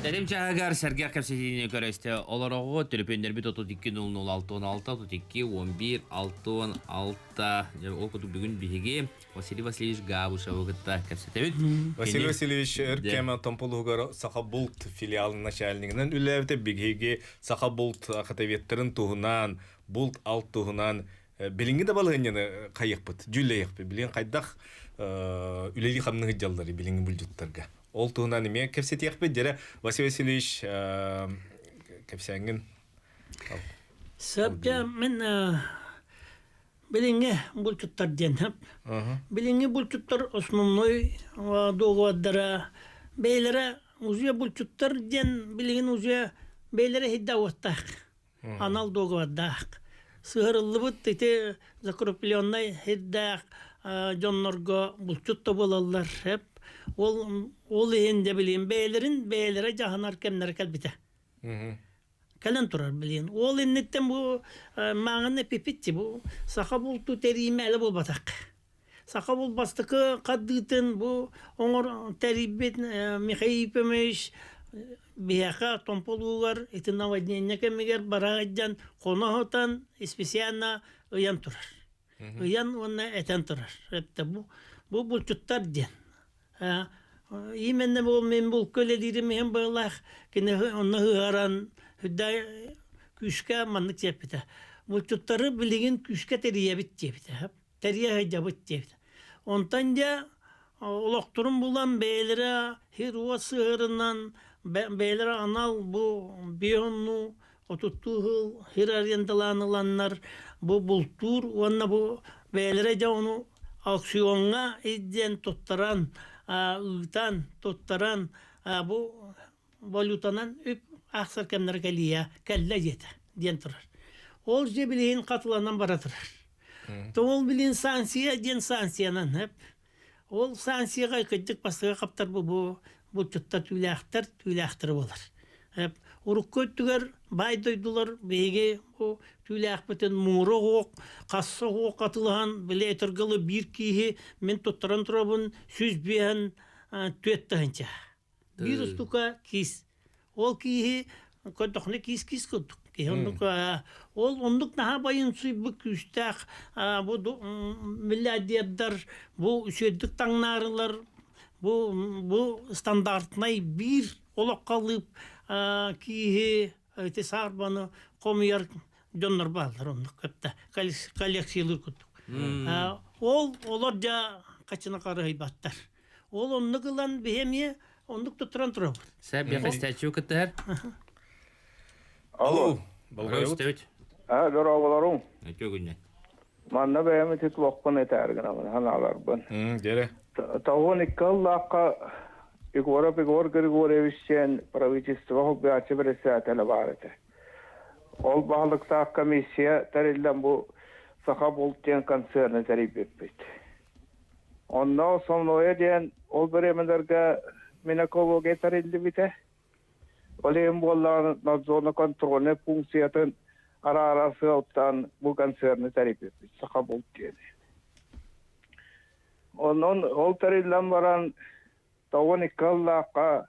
Тэтим чааһыгар сэргэх кэпсэтиини көрөстө олороҕу төлөпүөннэрбит 32 00 66 32 11 66 ол курдук бүгүн биһиги Василий Васильевич Габышевы кытта кэпсэтэбит. Василий Васильевич өр кэм Томполуһугар Сахабулт филиалын начальнигынан үлэлээбитэ. Биһиги Сахабулт хатаветтарын туһунан, булт алт туһунан билиҥҥи да балаһыанньаны хайыахпыт, дьүүллэйиэхпит. Билигин хайдах үлэлии хамныһы дьаллары билиҥҥи булдьуттарга. Ол туһунан эмиэ кэпсэтиэхпит. Дьэрэ Василий Васильевич кэпсээҥҥин. Сөпкө мин Билиҥҥи булчуттар диэн Билиҥҥи булчуттар основной договордара бэйэлэрэ узуя булчуттар диэн билигин узуя бэйэлэрэ иһидэ уоттаах анал договордаах сыһырыллыбыт ити закрепленный хирдээх дьоннорго булчут да буолаллар ол ол иһин дьэ билигин бэйэлэрин бэйэлэрэ дьаһанар кэмнэрэ кэлбитэ кэлэн турар билигин. Ол инниттэн бу мааҕын эпиппит бу саха булту тэриимэ элэ буолбатах. Саха бул бастакы хардыытын бу оҥор тэрийбит Михаил Ефимович биһиэхэ Томполуугар ити наводнение кэмигэр бара сылдьан хоно сытан специально ыйан турар. Ыйан уонна этэн турар. Это бу бу булчуттар диэн. Именно бу мен булка үлэлиирим иһин быһыылаах кини онно ыһыаран үрдэ күүскэ маннык диэппитэ. Булчуттары билигин күүскэ тэрийэбит диэбитэ. Тэрийэ сылдьабыт диэбитэ. Онтон дьэ олохторун булан бэйэлэрэ хир-уот сыһыарынан бэйэлэрэ анал бу бионну отуттуу сыл хир арендалаан ыланнар бу бултуур уонна бу бэйэлэрэ дьэ ону аукциоҥҥа илдьэн туттаран ыытан туттаран бу валютанан үп аахсар кэмнэрэ кэлиэ кэллэ диэтэ диэн турар. Ол дьэ билигин хатыланан бара турар. Ол билигин санкция диэн санкциянан хөп. Ол санкцияҕа кырдьык бастакы хаптар бу бу булчуттар түүлээхтэр түүлээхтэрэ буолар. Урукку өттүгэр баай дойдулар биһиги бу түүлээхпитин муҥура оһуох, хасса оһуох атылаһан, били этэргалы биир кииһи мин туттаран турабын 105 түөрт тыһыынча. Биир устука киис. Ол кииһи көрдөхүнэ киис-киис курдук. Киһи оннук ол оннук наһаа байынсыйбыт күүстээх бу миллиардердар бу үчүгэйдик таҥнаарылар бу бу стандартнай биир олоххо лыып кииһи ити саарбаны хомуйар дьоннор бааллар оннук кытта коллекциялыыр курдук. Ол олор дьа хачына харыһыйбаттар. Ол оннук ылан биһи эмиэ оннук туттаран турабыт. Сәп бэхэстээччи кыттыһар. Алло. Болҕойобут. Аа, дорооболоруҥ. Үтүө күннэн. Манна бэйэм ити туохпун этээр гынабын, ханааларбын. Дьэрэ. Тоҕун икки ыллаахха Егоров Егор Григорьевич диэн правительство холбуйааччы председателэ баар этэ. Ол баһылыктаах комиссия тэриллэн бу Саха булт диэн концерны тэрийбиппит. Онно основное диэн ол бириэмэлэргэ Минэкология тэриллибитэ. Ол иһин буоллаҕына надзорно-контрольнай функциятын араарар сыалтан бу концерны тэрийбиппит Сахабулт диэни. Онон ол тэриллэн баран 92 сыллаахха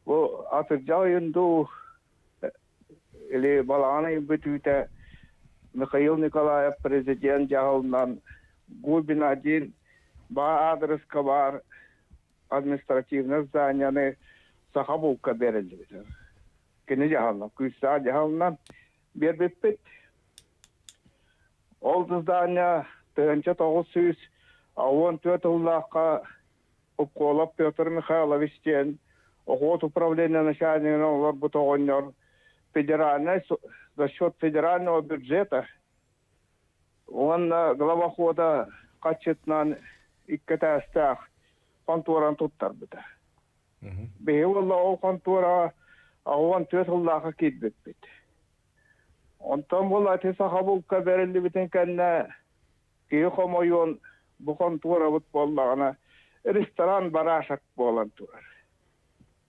бу атырдьах ыйын дуу или балаҕан ыйын бүтүүтэ Михаил Николаев президент дьаһалынан Губин один баа аадырыска баар административнай зданияны саха булка бэриллибитэ. Кини дьаһалынан, күүстээх дьаһалынан биэрбиппит. Ол здание 1964 сыллаахха Уколов Петр Михайлович диэн охот управление начальнигынан олорбут оҕонньор федеральный за счет федерального бюджета уонна главохота хаччытынан икки этээстээх хонтуоран туттарбыта. Биһи уолла ол хонтуораҕа 84 сыллаахха киирбиппит. Онтон була ити саха булка бэриллибитин кэннэ киһи хомойуон бу хонтуорабыт буоллаҕына ресторан барашек буолан турар.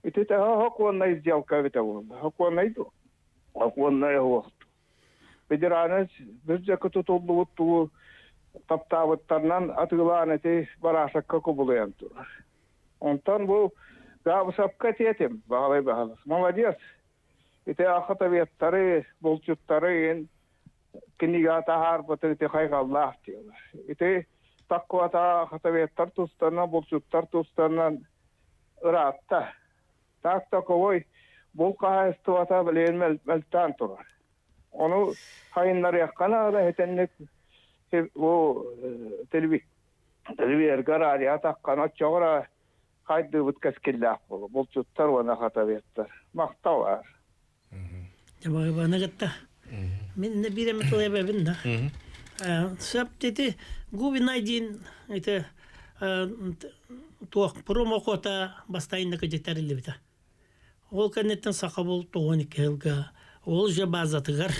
Ити төһө сокуоннай сделка эбитэ буолла? Сокуоннай дуо? Сокуоннай суох. Федеральнай бюджекка тутуллубут тугу таптаабыттарынан атыылаан ити барашекка кубулуйан турар. Онтон бу Габысапка этиэтим, баһылай баһылас. Молодец! Ити ахатоветтары, булчуттары ин кинигэ таһаарбыты ити хайҕаллаах диэлэр. Ити таккуата ахатоветтар тустарынан, булчуттар тустарынан ыраатта. Так таковой бул хаһаайыстыбата билигин мөлтөөн турар. Ону хайыннарыахха наада этэнник бу телевизорга радио таххан оччоҕура хайдыыбыт кэскиллээх буолу булчуттар уонна хатаветтар махтал аар. Дьабаҕыбаны кытта мин биир эмэ тыл эбэбин да. Сөп ити Губина диин ити туох промокота бастайынна кыдьытариллибитэ. Ол кэнниттэн Сахабул 92 сылга ол же базатыгар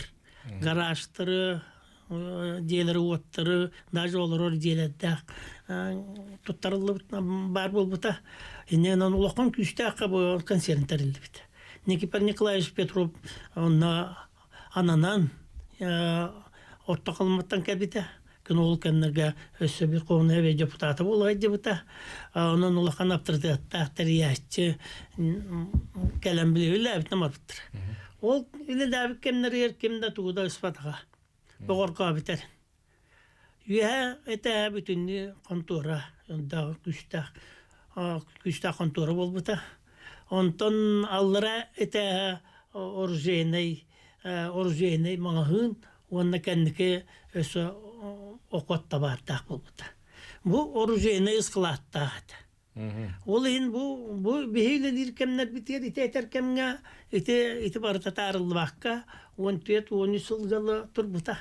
гаражтары, дьиэлэри, уоттары, даже олорор дьиэлэрдээх туттарыллыбыт баар буолбута. Иннинэн улахан күүстээх бу концерн тэриллибит. Никифор Николаевич Петров онно ананан орто Халыматтан кэлбитэ. Күн ол кэмнэргэ өссө bir Верховная депутата буола сылдьыбыта. Онон улахан аптарытыаттаах тэрийээччи кэлэн билиһиллээбитин барбыттар. Ол үлэлээбит кэмнэригэр ким да тугу да ыспатаҕа. Боҕоргообүтэр. Үөһэ этээһэ бүтүннүү хонтуора, күүстээх күүстээх хонтуора буолбута. Онтон аллара этээһэ оружейнай оружейнай маҕаһыын уонна кэнники өссө окот табаардаах буолбута. Бу оружейнай ыскылааттаах этэ. Ол иһин бу бу биһи үлэлиир кэмнэрбитигэр ити этэр кэмҥэ ити ити барыта таарыллыбакка 14-13 сылга турбута.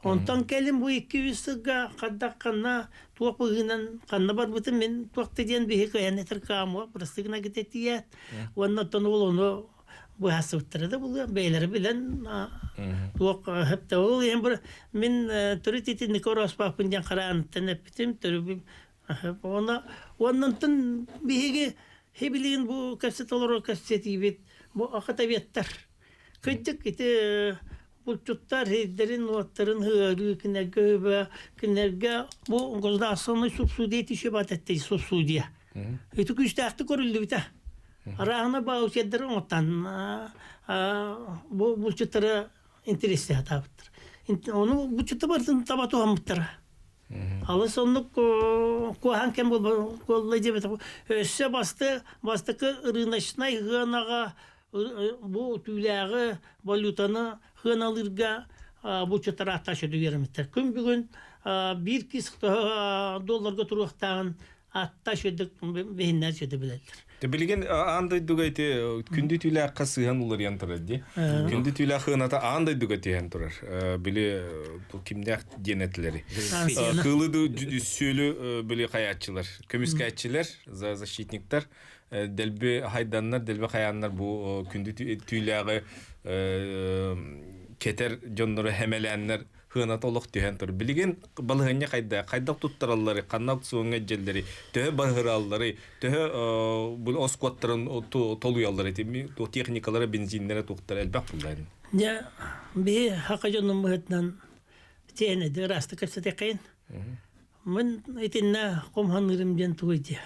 Онтон кэлин бу 2-3 сылга хайдах ханна туох быһыынан ханна барбытым мин туох да диэн биһи кыайан этэр кыаммат бырастыгына китэтиэт уонна оттон ол ону быһаарсыбыттара да булуо бэйэлэрэ билэн туох хэптэ ол иһин бу мин төрүт итинник орооспоппун диэн харааныттан эппитим төрү Уонна уоннантан биһиги хибилигин бу кэпсэт олорор кэпсэтиибит бу акатаветтар. Кырдьык ити булчуттар сирдэрин уоттарын ыарыы кинилэргэ үбэ кинилэргэ бу государственный субсидия тишебат этти субсидия. Ити күүстээхтик көрүллүбүтэ. Арааһына баусердары оҥоттан бу булчуттары интэриэстээх атаабыттар. Ону булчутта барытын таба туһаммыттара. Алыс оннук куоһаан кэм буолла диэбит. Өссө басты бастакы рыночнай сыанаҕа бу түүлээҕи валютаны сыаналыырга булчуттар ааттаах үөрэммиттэр. Күн бүгүн биир кис долларга туруохтааҕын атта сүрдүк биһиннэр сүрдү билэллэр. Билигин аан дойдуга ити күндү түүлээххэ сыһан уларыйан турар дии. Күндү түүлээх хыаната аан дойдуга түһэн турар. Били кимнээх диэн этилэри. Кыылы сүөлү били хайааччылар, көмүскээччилэр, защитниктар дэлби хайданнар, дэлби хайааннар бу күндү түүлээҕи кетер дьоннору хэмэлээннэр хыаната олох түһэн турар. Билигин балаһыанньа хайда, хайдах туттараллары, ханна аукциоҥҥа илдьэллэри, төһө баһыраллары, төһө бу оскуоттарын толуйаллары, техникалара, бензиннэрэ туохтара элбэх булларын. Дьэ, биһи хака дьонун быһытынан тиэнэди ыраастык кэпсэтиэххин. Мин итиннэ хомханырым диэн тугуй дии.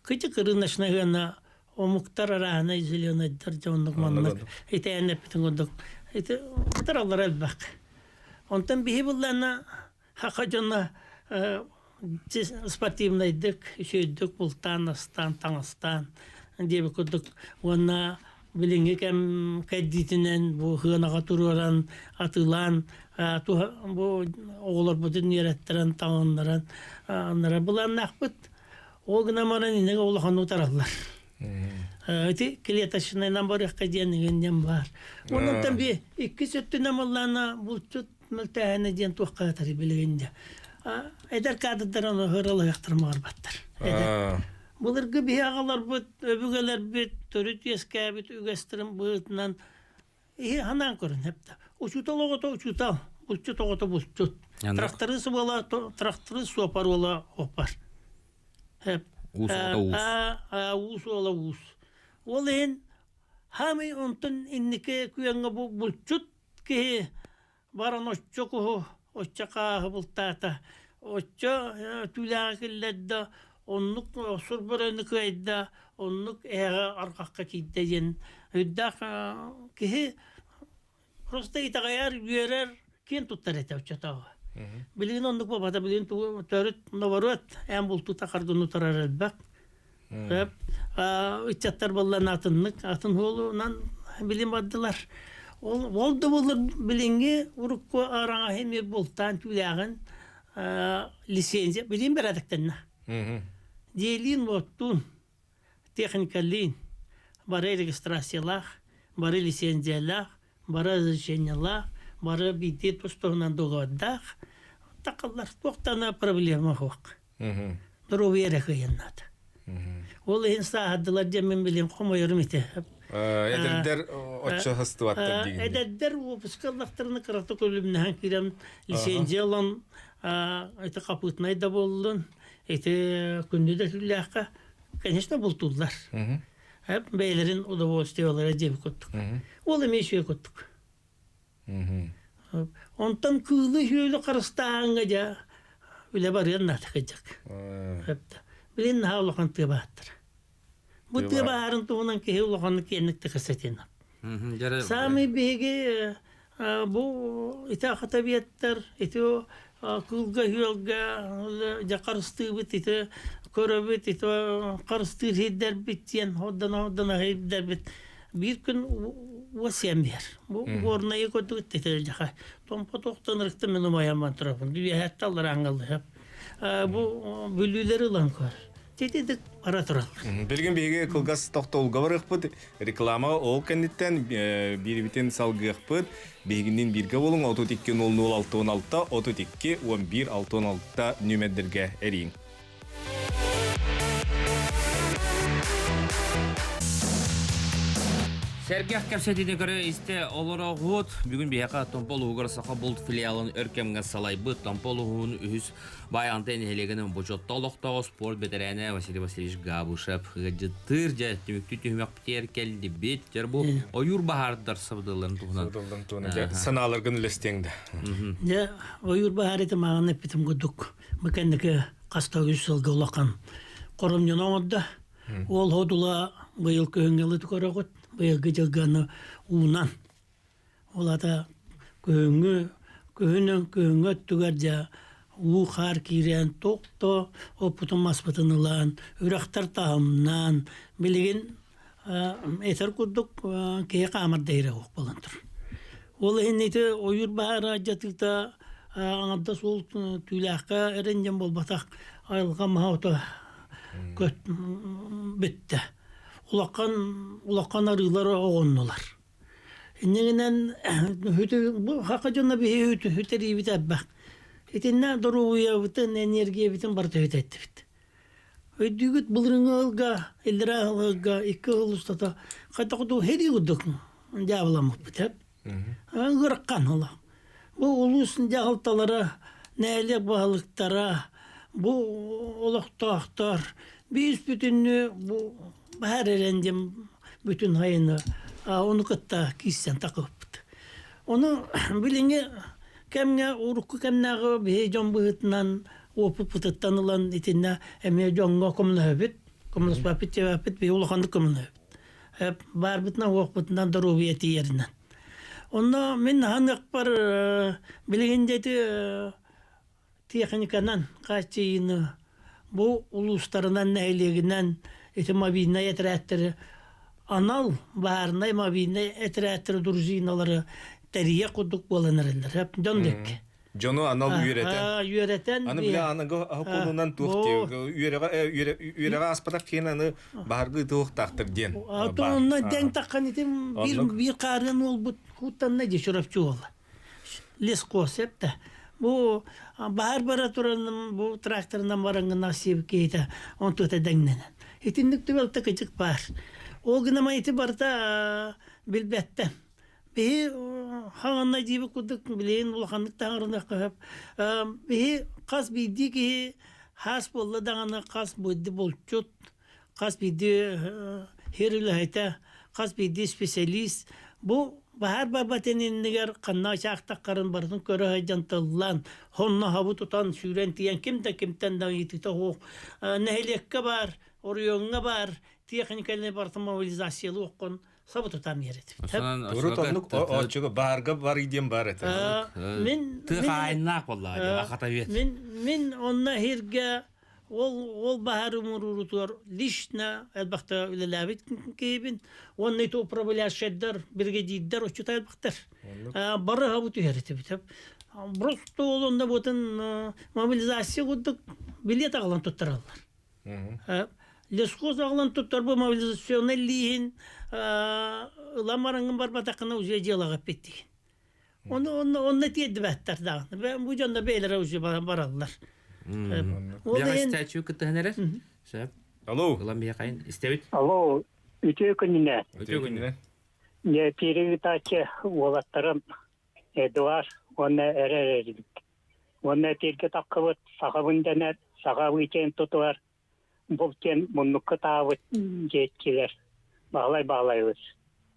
Кытык рыночная гына омуктар арааһынай зеленайдар дьоннук маннык итээн эппитин курдук ити утараллара элбэх. Онтон биһи буллана хаха дьоно спортивнайдык, үчүгэйдик бултаан, астаан, таҥастаан диэбит курдук уонна билиҥҥи кэм кэрдиитинэн бу сыанаҕа туруоран, атыылаан бу оҕолорбутун үөрэттэрэн, таҥыннаран аннара былааннаахпыт. Ол гынан баран инники улаханнык утараллар. Ити клеточнайынан барыахха диэн игин диэн баар. Онон би иккис өттүнэн буоллаана булчут мөлтөөһүнэ диэн туохха ытары билигин дьэ. Эдэр кадрдар ону ыралыахтар маарбаттар. Былыргы биһи аҕаларбыт, өбүгэлэрбит төрүт үөскээбит үгэстэрин быһыытынан иһи ханаан көрүн хэпта. Учуутал оҕото учуутал, булчут оҕото булчут. Тракторист буола тракторист суопар уола опар. Хэп. Уус оҕото уус. Уус уола уус. Ол иһин хаамый онтон инники күөҥҥэ бу булчут киһи баран оччо куһу, оччо хааһы бултаата, оччо түүлээҕи киллэрдэ, оннук сур бөрөнү кыайда, оннук эһэҕэ арҕахха киирдэ диэн үрдээх киһи просто итэҕэйэр, үөрэр, киэн туттар этэ оччотооҕу. Билигин оннук буолбата, билигин төрүт наоборот, эн бултута харгын утарар элбэх. Ыччаттар буоллан атыннык, атын суолунан билим бардылар. Ол, ол да буоллар билиҥҥи урукку араҥаһы эмиэ бултаан түүлээҕин лицензия билим бэрээдэктэннэ. Дьиэлиин, уоттуун, техникалиин бары регистрациялаах, бары лицензиялаах, бары разрешениялаах, бары биирдии тус-туһунан договордаах тахаллар. Туохтан проблема суох. Доруобуйа эрэ кыайаннаата. Ол иһин сааһырдылар диэн мин билим хомойорум ити. Эдэрдэр оччо хастыбаттар дигин. Эдэрдэр уопуска ыллахтарына кыратык өлүмнэһэн киирэн лицензия ылан ити капытнай да буоллун, ити күндү да түллээххэ, конечно, бултууллар. Бэйэлэрин удовольствиелара диэбит курдук. Ол эмиэ үчүгэй курдук. Онтон кыылы-сүөлү харыстааһыҥҥа дьэ үлэ барыан наада кырдьык. Билин наһаа улахан тыа баһааттара. Бу тыа баһаарын туһунан киһи улаханнык киэҥник да кэпсэтиэн. Саамай биһиги бу ити ахатабиаттар, ити кыылга-сүөлгэ дьэ харыстыыбыт, ити көрөбүт, ити харыстыыр сирдэрбит диэн ордон-ордон аһыйдарбит биир күн уос сиэн биэр. Бу горнайы көрдүгүт тетелдьаха. Томпо туохтан ырыкта мен умайамман турабын. Үөһэттэ алларааңгаллыһап. Бу бүлүүлэри ылан көр. Тетидик бара тураллар. Билигин биһиги кылгас тохтобулга барыахпыт. Реклама ол кэнниттэн биирбитин салгыахпыт. Биһигинниин бииргэ буолуҥ 32 00 66 32 11 66 нүмердэргэ эрийиҥ. Сэргэх кэпсэтиини көрө истэ олороҕут. Бүгүн биһиэхэ Томпо улууһугар Саха булт филиалын өр кэмҥэ салайбыт Томпо улууһун үһүс Байаҕантай нэһилиэгин бочуотта олохтооҕо спорт бэтэрээнэ Василий Васильевич Габышев ыалдьыттыыр. Дьэ, түмүктүү түһүмэхпитигэр кэллибит. Дьэ, бу ойуур баһаардар сабыдыалларын туһунан. Сабыдыалларын туһунан. Дьэ, санааларгын үлэстиэҥ да. Дьэ, ойуур баһаар ити мааҕын эппитим курдук. Бу кэнники хас да үс сылга улахан хоромньуну оҥордо. Ол ходула быйыл күһүҥҥү ылыты көрөҕүт. Быйылгы дьылга аны уунан. Ол ата күһүҥҥү күһүнүн күһүҥҥү өттүгэр дьэ уу хаар киирэн тохто оппутун маспытын ылан үрэхтэр таһымнаан билигин этэр курдук киһи хаамар да иһирэх буолан турар. Ол иһин ити ойуур баһаара дьатыыта аҥардас уол түүлээххэ эрэн диэн буолбатах айылҕа маһа ото көт бүттэ. Улахан улахан арыылар оҕоннулар. Иннигинэн бу хака дьоно биһи үтэриибит элбэх. Итиннэ доруобуйабытын, энергиябытын барыта үтэттибит. Өйдүүгүт былырыҥҥы ыалга, иллэрээ ыалга икки ыал устата хайдах дуу һэрии курдук дьаабыламмыппыт эп. Ыараххан ыла. Бу улуус дьаһалталара, нэһилиэк баһылыктара, бу олохтоохтор биир бүтүннүү бу баһаар эрэн диэн бүтүн хайыны ону кытта киирсэн такыппыт. Ону билиҥҥи кэмҥэ урукку кэмнээҕи биһи дьон быһыытынан уопуппутуттан ылан итиннэ эмиэ дьоҥҥо көмөлөһөбүт. Көмөлөспөппүт диэбэппит, биһи улаханнык көмөлөһөбүт. Баарбытынан уохпутунан доруобуйа тиийэринэн. Онно мин ханыахпар билигин дьэти техниканан хааччыйыыны бу улуустарынан, нэһилиэгинэн ити мобильнай этэрээттэри анал баарынай мобильнай этэрээттэри дружиналары тэрийэ курдук буолан эрэллэр. Дьон диэки. Дьону анал үөрэтэн. Үөрэтэн. Аны биле аныгы хокуонунан туох үөрэҕэ аспатах киин аны баһаргы туохтаахтар диэн. Онно дэҥ таххан итим бир бир қарын олбут хуттанна ди чурапчы буолла. Лесхоз эпте. Бу баһар бара туран бу тракторынан барангына сиэб киһитэ он тута дэҥнэнэн. Итинник түбэлтэ кыдьык баар. Ол гынама ити барыта билбэттэн. Биһи хаҥанна диэбит курдук билигин улаханнык таҥарыныахха сөп. Биһи хас биирдии киһи хаас буолла даҕаны хас биирдии булчут, хас биирдии хир үлэһитэ, хас биирдии специалист бу баһаар барбатын иннигэр ханна ачаахтаххарын барытын көрө сылдьан тыллаан, хонно хабы тутан сүүрэн тиийэн ким да кимтэн да ыйытыыта суох нэһилиэккэ баар, оройуоҥҥа баар тиэхиньикэни барытын мобилизациялыаххын сабы тутан биэрэтибит. Урут оннук оччуга баарга бар диэн бар этэ. Мин тыхаайыннаах буоллаҕа ахатавет. Мин мин онно иһиргэ ол ол баһары мурурутугар лично элбэхтэ үлэлээбит киһибин. Уонна ити управляющайдар, бригадирдэр оччута элбэхтэр. Бары хабы түһэр этибит. Просто ол онно буотун мобилизация курдук билет аҕалан туттараллар. Лесхоз аҕалан туттарбы мобилизационнай лииһин ылан бараҥҥын барбатаххына уже дьыалаҕа эппиттигин. Оны онно онно тиэрдибэттэр даҕаны. Бу дьонно бэйэлэрэ уже бараллар. Ол иһин стачу кыттыһан эрэр. Сөп. Алло. Ылан биһиэхайын истэбит. Алло, үтүө күнүнэ. Үтүө күнүнэ. Не перевитачы уолаттарым Эдуард уонна эрэр эрибит. Уонна этииргэ таххыбыт сахабын дэнэр, сахалыы диэн тутуһар, бу диэн муннукка таабыт диэччилэр Баһылай Баһылайыбыт.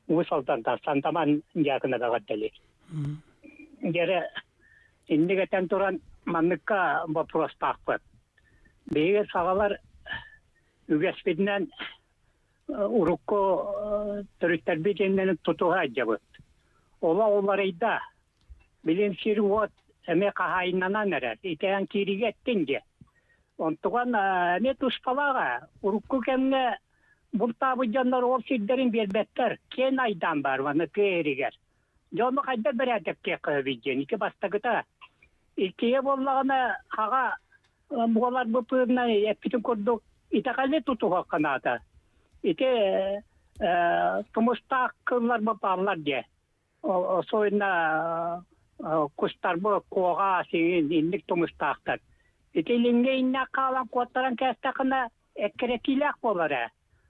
Уус Алдантан Сантаман дьаакына бэҕэрдэлиир. Дьэрэ инник этэн туран манныкка боппуруостаахпыт. Биһиги саҕалар үгэспитинэн урукку төрүттэрбит иннин тутуһа сылдьабыт. Олох уларыйда. Билин сир-уот эмиэ хаһаайыннанан эрэр. Итээн кииригэ эттин диэ. Онтуган эмиэ туспалааҕа. Урукку кэмҥэ бултаабыт дьоннор ол сирдэрин биэрбэттэр. Киэн айдаан баар манна тыа иһигэр. Дьону хайдах бэрээдэктиэххэ сөбүй диэн ити бастакыта. Иккиһэ буоллаҕына хаҕа буоларбыппытынан эппитин курдук итэҕэли тутуһуохха наада. Ити тумустаах кыллар бааллар диэ. Особенно кустарбы куоҕа сиҥин инник тумустаахтар. Ити илиҥҥэ иннээх хаалан куоттаран кээстэххинэ эккирэтиилээх буолар ээ.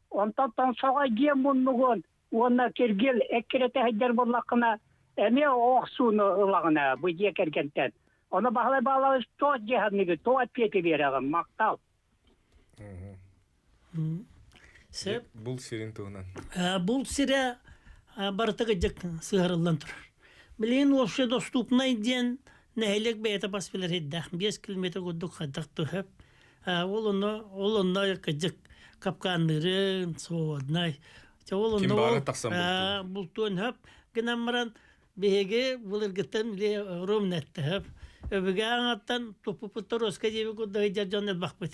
Онтон тоҥсоҕой дьиэ муннугун уонна киргил эккирэтэ сылдьар буоллаххына эмиэ охсууну ылаҕын ээ бу дьиэ кэргэнтэн. Ону Баһылай Баалабыс туох дьиэһэнниги туох эппиэти биэрэҕин махтал. Сөп. Бул сирин туһунан. Бул сирэ барыта кыдьык сыһарыллан турар. Билигин общедоступнай диэн нэһилиэк бэйэтэ бас билэр ирдээх. 5 километр курдук хайдах төһөп. Ол онно ол онно кыдьык капканнырын, свободнай. Ол онно Ким баара тахсан бултуун. Бултуон хөп. Гынан баран Биһиги былыргыттан били ровнеттаһып, өбүгэ аҥаттан туппуппуттар оска диэби курдук сылдьар дьон элбэхпит.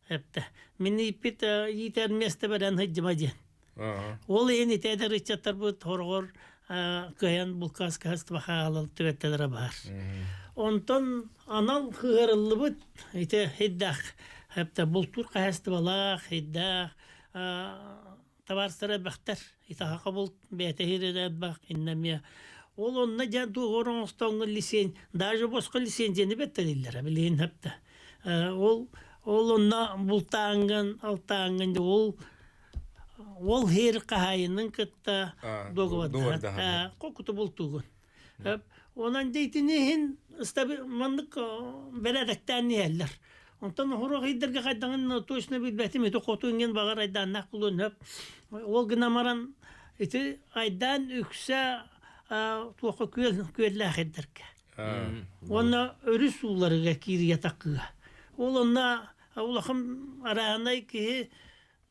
Эптэ. Мин ииппит иитэр место бэрэн сылдьыма диэн. Ол иһин ити эдэр ыччаттарбыт хороҕор кыайан булкаас хаалал түбэттэлэрэ баар. Онтон анал кыһарыллыбыт ити хиддах эптэ бултуур хаһаайыстыбалаах хиддаах табаарыстара элбэхтэр. Итаха булт бэйэтэ иһирэрэ элбэх иннэ эмиэ. Ол онно дьэ дуоһур оҥостоҥҥун лисиэн даже босхо лисиэнсийэни бэттэлиллэрэ билигин хэптэ. Ол ол онно бултааҥҥын, алтааҥҥын ол ол һиэр хаһаайынын кытта дуогабардаһар. Кокуту бултуугун. Онон дьэ итини иһин маннык бэрээдэктээн иһэллэр. Онтон оһуруох ыйдарга хайдаҕын точно билбэтим, ити хоту иҥин баҕар айдааннаах буолуон сөп. Ол гынан баран ити айдаан үксэ туохха күөл күөллээх ирдэргэ. Уонна өрүс ууларыгар киирийэ такыга. Ол онно улахан араанай киһи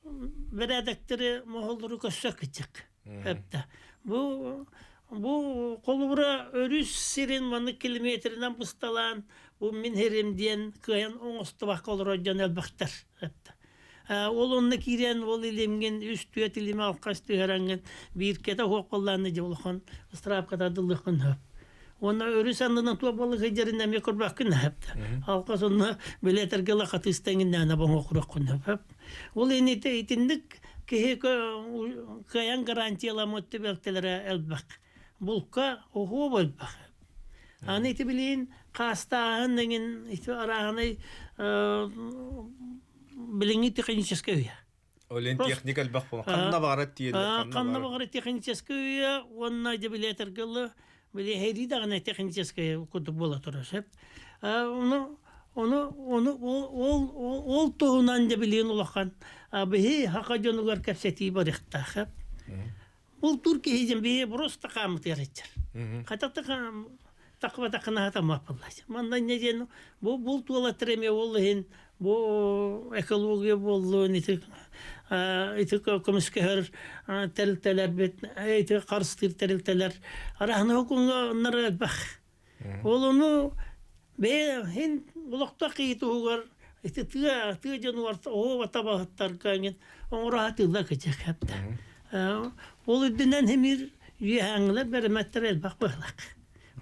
бэрээдэктэри моһоллору көрсөр кыччак. Эптэ. Бу Бу холобура өрүс сирин маннык километрынан бысталаан бу мин сирим диэн кыайан оҥостубакка олорор дьон элбэхтэр. Ол онно киирэн ол илимгин үс түөрт илими алхас түһэрэҥҥин бииркэтэ суох буоллааны дьэ улахан ыстыраапка тардыллыаххын сөп. Уонна өрүс аннынан туох балык сылдьарын эмиэ көрбөккүн сөп. Алхас онно билиэтэргэ ыла хатыыстаҥиннээнэ боҥоохуруоххун сөп. Ол инитэ итинник киһи кыайан гарантияламмыт түбэлтэлэрэ элбэх. Булка оһуо элбэх. Аны ити билигин хаастааһын эҥин ити арааһынай билиҥҥи техническэй үйэ. Олен техника элбэх буолан ханна баҕарар тиийэллэр. Ханна баҕарар техническэй үйэ уонна дьэ билиэтэргэ ылы били һэрии даҕаны техническэй курдук буола турар сөп. Ону ону ону ол ол туһунан дьэ билигин улахан биһи хака дьонугар кэпсэтии барыахтаах. Бултуур киһи дьэн биһи просто хаамытыгар иччэр. Хатата такыбатакына хатаммаппыллач. Манна инньэ диэн бу булт уолаттар эмиэ ол иһин бу экология буоллун ити ити көмүскэһэр тэрилтэлэрбит ити харыстыыр тэрилтэлэр араһына хокуҥҥа оннор элбэх. Ол ону бэйэ иһин олохтоох киһи туһугар ити тыа тыа дьонугар оһуоба табаһыттарга иҥин оҥоро сатыыллар кычах хэптэ. Ол үрдүнэн химир үөһээҥҥилэр бэрэмэттэр элбэх быһылаах.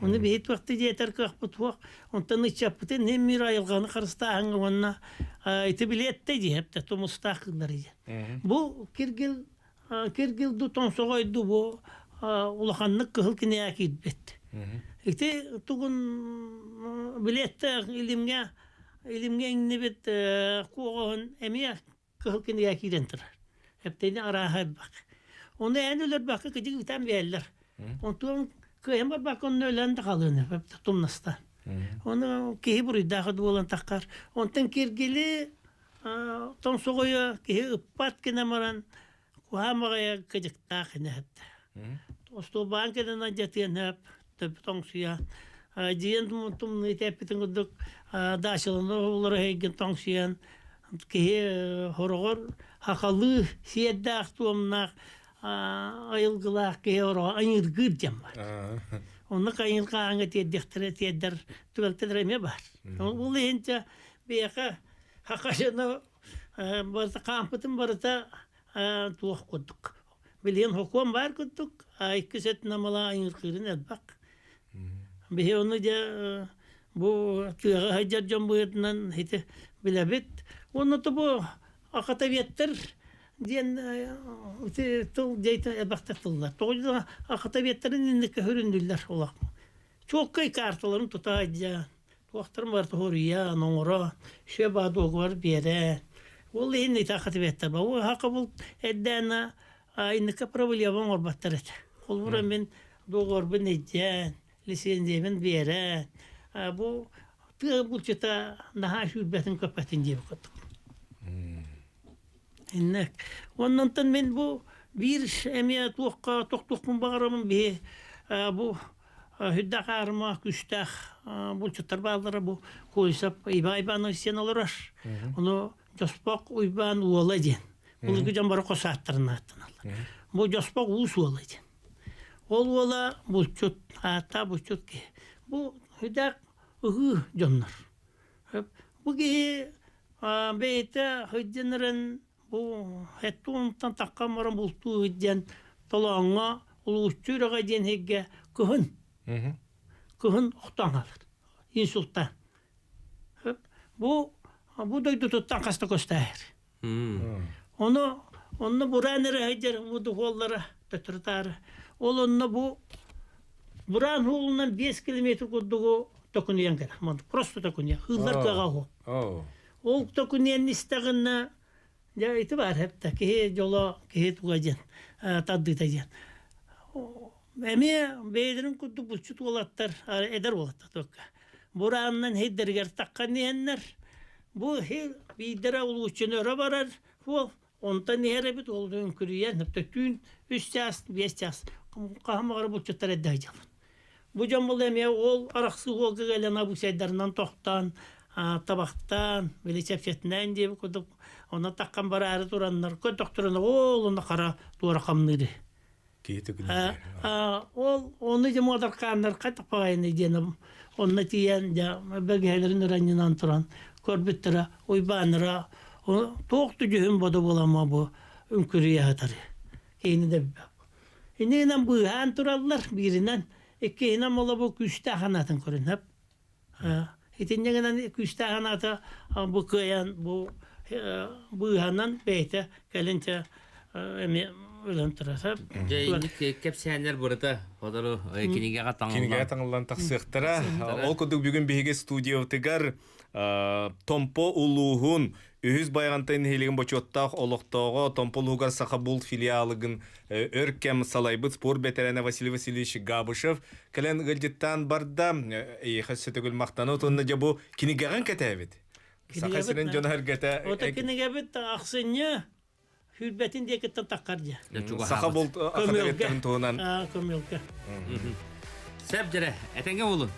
Ону биһи туохта диэтэр кыахпыт суох. Онтон ыччаппытын химир айылҕаны харыстааһыҥҥа уонна ити билиэттэ диэптэ тумустаах кыыллар диэн. Бу киргил киргил ду тоҥсоҕойду бу улаханнык кыһыл кинигэ киирбит. Ити тугун билиэттэ илимҥэ илимҥэ иҥнибит куоҕаһын эмиэ кыһыл кинигэ киирэн турар. Эптэйни арааһа элбэх. Ону эн өлөрбөккө кыдьык ытан биэрэллэр. Онтуон кыайан барбакка онно өлөн да халыаны тумнаста. Ону киһи буруйдаах буолан таххар. Онтон киргили тоҥсоҕойо киһи ыппат гына баран куһаан баҕайы кыдьыктаах инэһэттэ. Остуолбаан кэлэн алдьатыан сөп, төп тоҥсуйа. Дьиэн тумнуу тэппитин курдук даачалана олоро эйгин тоҥсуйан киһи хороҕор хахалыы сиэрдээх туомнаах айылгылаах киһи ороҕо айыыргыыр диэн бар. Онно айылҕааҥҥа тиэрдиэхтэрэ тиэрдэр түбэлтэлэр эмиэ баар. Ол иһин биһиэхэ хахашаны барыта хаампытым барыта туох курдук. Билигин хокуон баар курдук, икки өттүнэн мала айыыркыырын элбэх. Биһи ону дьэ бу тыаҕа сылдьар дьон быһыытынан ити билэбит. Уонна то бу акатаветтар диэн ити тыл дьайта элбэхтик тыллар. Тоҕо диэн акатаветтарын инникке хөрүндүллэр олох. Чуолкай карталарын тута дьэ туохтарын барыта хоруйан, оҥоро, сүө дуогубар биэрэ. Ол иһин ити акатаветтар ба. Ол хакабыл эрдээнэ инникке проблема оҥорбаттар этэ. Холобура мин дуогубарбын илдьэн, лицензиябын биэрэн, бу тыа булчута наһаа сүүрбэтин көппөтүн диэбит курдук. Иннек. Оннонтон мин бу биир эмиэ туохха тохтуохпун баҕарабын биһи бу үрдэх аарыма күүстээх булчуттар бааллара бу Куйсап Иван Иванович диэн олорор. Ону Дьоспок Уйбаан уола диэн. Былыргы дьон бары хос ааттарын ааттаналлар. Бу Дьоспок уус уола диэн. Ол уола булчут, ааттаах булчут киһи. Бу үрдэх ыһыы дьоннор. Бу киһи бэйэтэ сылдьан бу хэттуунтан таххан баран бултуу сылдьан толооҥҥо улуусчу үрэҕэ диэн сиргэ кыһын кыһын охтон хаалар инсултаан бу бу дойдутуттан хаста көстөөһөр ону онно бураан эрэ сылдьар бу духуоллара төттөрү-таары ол онно бу бураан хуолунан 5 километр курдугу токунуйан кэлэр просто токунуйан хыыллар кыаҕа суох Ол токунуйан истэҕинэ дьэ ити баар эптэ киһи дьоло киһи туга диэн тардыыта диэн эмиэ бэйэлэрин курдук булчут уолаттар эдэр уолаттар только бураанынан һирдэригэр таххан иһэннэр бу һир биирдэрэ улууччуну өрө барар уол онтон иһэр эбит ол үҥкүрүйэн түүн үс чаас биэс чаас хаһан баҕарар булчуттар эрдэ сылдьаллар Бу дьон буолла эмиэ ол арахсыы уолга кэлэн абыычайдарынан тохтоон, табахтаан, били чэпчэтинээн диэбит курдук, онно таххан бараары тураннар, көтөхтөрүнэ ол онно хара туора хамныыры. Киһи түгүн. Ол ону дьэ муодаркааннар хайтах баҕайыный диэн онно тиийэн дьэ бэгэһэлэрин ыранньынан туран көрбүттэрэ Уйбааннара туох да дьүһүн бодо буолама бу үҥкүрүйэ сытар киһини да билбэт. Иннинэн быыһаан тураллар бииринэн иккиһинэн молобу күүстээх анаатын көрүн хөп. Итиннэ гынан күүстээх анаата бу кыайан бу быыһанан бэйэтэ кэлин чэ эмиэ өлөн турар. Дьэ инник кэпсээннэр барыта сотору кинигэҕэ таҥыллан кинигэҕэ таҥыллан тахсыахтара. Ол курдук бүгүн биһиги студиябытыгар Томпо улууһун үһүс Байаҕантай нэһилиэгин бочуоттаах олохтооҕо Томпо улууһугар Сахабулт филиалыгын өр кэм салайбыт спорт бэтэрээнэ Василий Васильевич Габышев кэлэн ыалдьыттаан барда. Эйиэхэ өссө төгүл махтана уонна дьэ бу кинигэҕин кэтээбит. Саха сирин дьоно-сэргэтэ Ото кинигэбит ахсынньы сүүрбэтин диэкиттэн таххар дьэ. Сахабулт академиятын туһунан. Көмүлгэ. Сөп дьэрэ, этэҥҥэ буолун.